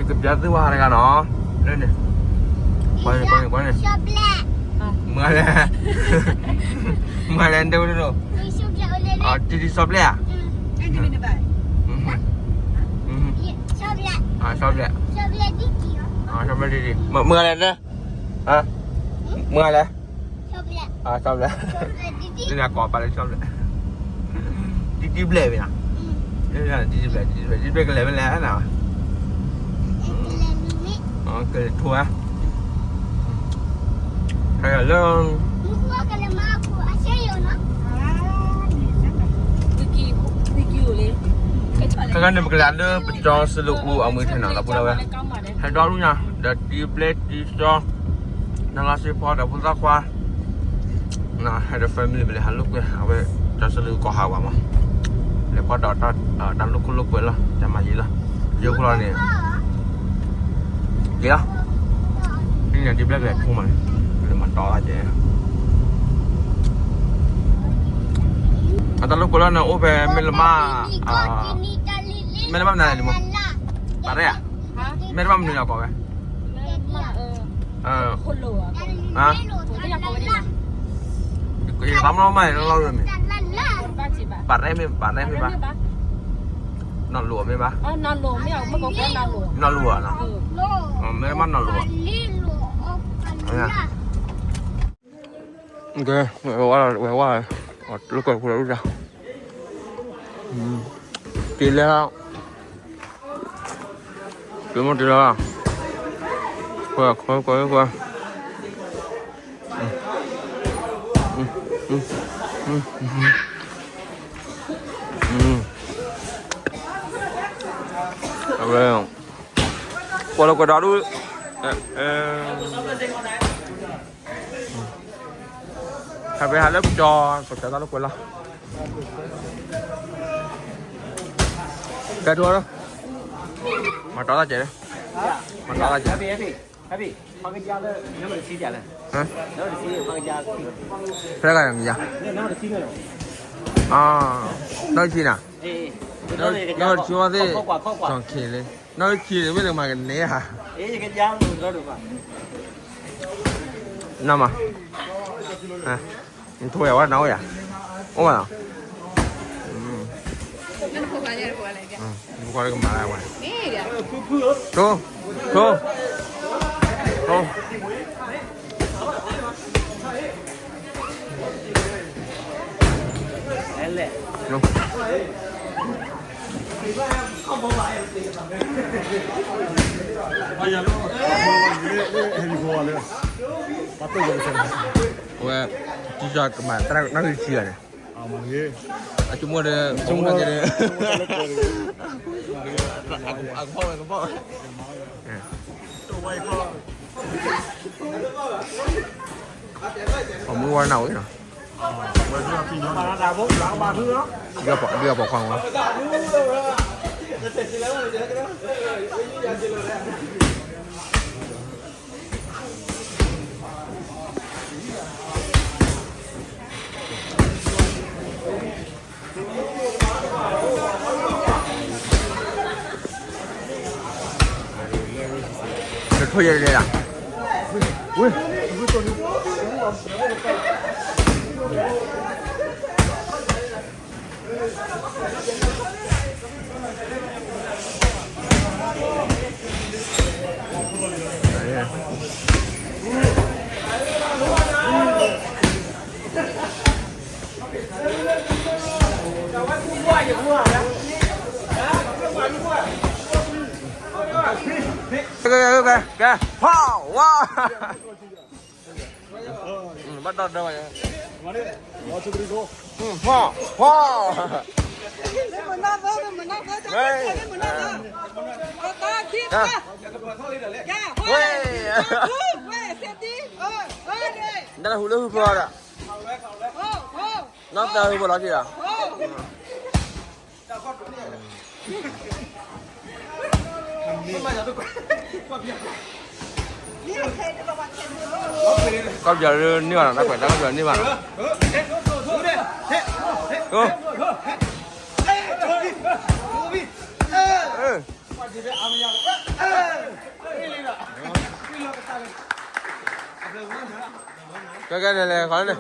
ကပျၢ်သုဝဲဟးတဂၤနီၤ, လၢန့ၣ်, ကွၢ်န့ၣ် ကွၢ်န့ၣ် ကွၢ်န့ၣ်, မၤလဲၣ်, မၤလဲၣ် ဒိၣ်ဒိၣ်, တံၤတံၤဆီဘျဲၣ်ဧါ, ဆီဘျဲၣ်, ဆီဘျဲၣ်တံၤတံၤ, မၤလဲၣ်, ဆီဘျဲၣ်, လၢကိးပာ်လၢဆီဘျဲၣ်, တံၤတံၤဘျဲၣ်မ့ၢ်ဧါ, တံၤတံၤဘျဲၣ် တံၤတံၤဘျဲၣ် တံၤတံၤဘျဲၣ်ကလဲၤဖဲလဲၣ်နၤ, ကလဲၤထိၣ်ဧါ, လၢ ခဲကနံၣ် ပကလဲၤလၢပကၠီစလူးအူအမုၢ်ထဲနီၤ ဒီပုၢ်ဒီဝဲၢ်, ဟဲဒီဒူၣ်ညါ ဒီးတံၤဘျဲၣ်တံၤစီ နလီၤစ့ဖီဒီးဖိသၣ်ခွါ, ဟဲဒီး family ပလဲၤဟးလိာ်ကွဲ အဝဲ ကၠီစလူးကီၢ်ဟးဝးမး, လဲၤဖီဒီးတၢ်လိာ်ခိၣ်လိာ်ကွဲလီၤ တၢ်မၤယံၤလီၤ, ယိဖိလီၤန့ၣ် က့ၤလီၤ, တံၤဘျဲၣ်ကလဲၤထိၣ်မးန့ၣ်, လဲၤမၤတီတၢ်ကဲ, အတၢ်လိာ်ကွဲလီၤန့ၣ် အိၣ်ဖဲမ့ၢ်လၢမး, မ့ၢ်လၢမးမနုၤလဲၣ်မး, ပာ်ရဲၣ်ဧါ, မ့ၢ်လၢမးမနုၤလဲၣ်ကိးဝဲ ယသးမနီမးန့ၣ် လီၢ်လီၢ်မ့ၢ်, ပာ်ရဲၣ်မ့ၢ် ပာ်ရဲၣ်မ့ၢ်ဘၣ်, နီၢ်လိၤမ့ၢ်ဘၣ်, နီၢ်လိၤမ့ၢ်ဘၣ်, မ့ၢ်မးနီၢ်လိၤ, ဝဲဝဲ, လိာ်ကွဲဖိလီၤဒၣ်, က့ၤလဲၤ က့ၤမ့ၢ်တလီၤ, ကွၢ်ကွၢ်ကွၢ်ကွၢ်, အဝဲ, ကွၢ်လၢကွၢ်ဒီဒူၣ်, ဟဲဖဲဟးလၢပကၠီ, ပကၠီတၢ်လိာ်ကွဲလီၤ, ကဲထူၣ်လီၤ, မၤတီတၢ်ကဲ, မၤတီတၢ်ကဲ, ဖဲဂၤမံၤယါ, နီၢ်တဆံနၤ, နီၢ်တဆံဝဲသ့ၣ်, စီၣ်ခ့လံ, နီၢ်တဆံန့ၣ်မ့ၢ်တမၤကန့ၢ်ဧါ, နမၤ, နထိၣ်ယၤဝဲနၤအိၣ်ယၤ, အိၣ်ဘၣ်နီၤ, နဖိခွါကမၤလၢဝဲ, ထိၣ်, ထိၣ်, ထိၣ် ဝဲ, တံၤကမၤတၢ်နီၢ်ဂံၢ်ဆံဂၤန့ၣ်, အဆိကမိၣ်ဒီး, ဆိကမိၣ်ဒီး, အကဖီၣ်ဝဲကဖီၣ်ဝဲ, အမုၢ်ဝါနၢ်ဝဲနီၤ, ဒုးအပိာ်ခွါမး, နထိၣ်ယဲလဲၣ်, ကဲ, ကဲ, ကဲ, ကဲ, ဝါ, ဝါ, ဘၣ်ဒီးဒီး, ဝါ, ဝါ, ဝဲ, နဟူလၢဟူဖိဒီး, နီၢ်သၢဟူဖိလီၤက့ၤဒီး, ကီၢ်ပယီၤန့ၢ်ဘၣ်နီၤ, တၢ်ကွဲးတၢ်ကီၢ်ပယီၤန့ၢ်ဘၣ်နီၤ, အ ကဲကဲန့ၣ်လဲၤခီန့ၣ်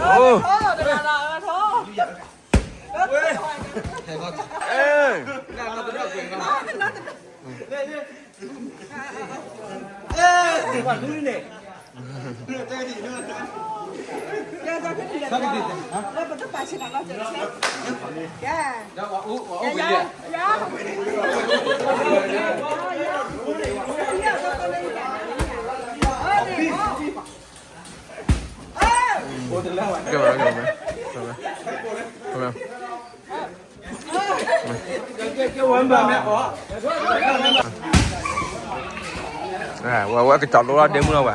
အိၣ် ကဲ ဝဲ ဝဲကစီၤလိလီၤဒ့မုၣ်လီၤဝဲ,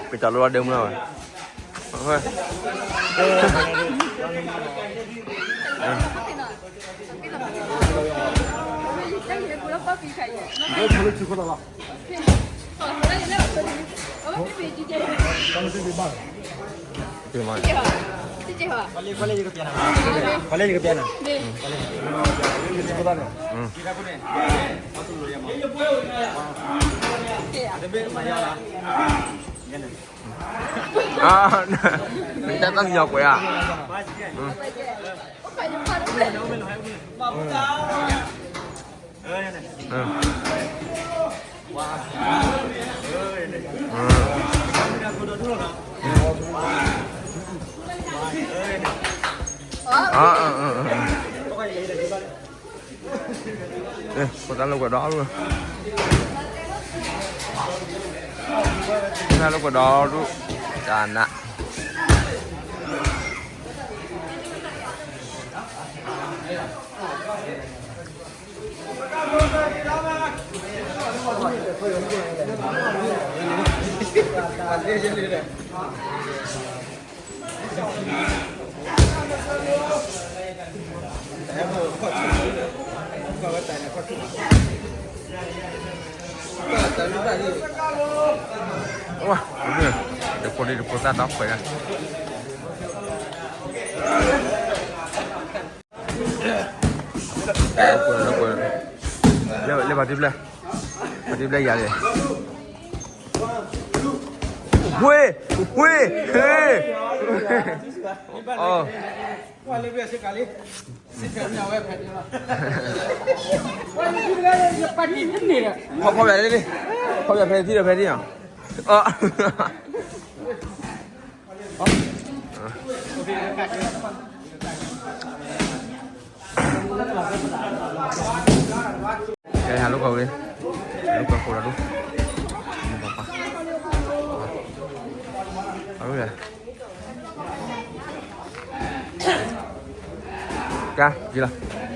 ကစီၤလိလီၤဒ့မုၣ်လီၤဝဲ. တၢ်တၢ်ကညီၤကွဲးဧါ. ဖိသၣ်လိာ်ကွဲးဒီးအီၣ်, ဖိသၣ်လိာ်ကွဲးဒီးအီၣ်ဒိၣ်, တၢ်နး ဒ်ဖိဒ်ဖိသၣ်ဒီခွဲးဒၣ်, လၢပှၤတဘျဲၣ်, ပှၤတဘျဲၣ်ယၤလဲၣ်, ပှ့ၤ, ပှ့ၤ, ဟ့ၣ်, အီၣ်, ဖီၣ်ဖီၣ်ဖဲန့ၣ်, ဖီၣ်ဖီၣ်ဖဲထံၣ်ဒီးဖဲထံၣ်နီၤ, အီၣ် ကဲ ဟးလိာ်ကွဲဝံၤ, လိာ်ကွဲဃိဒီးဒိၣ်, ပှၤပှၤ, အဝဲ, ကဲ ယံၤလီၤ.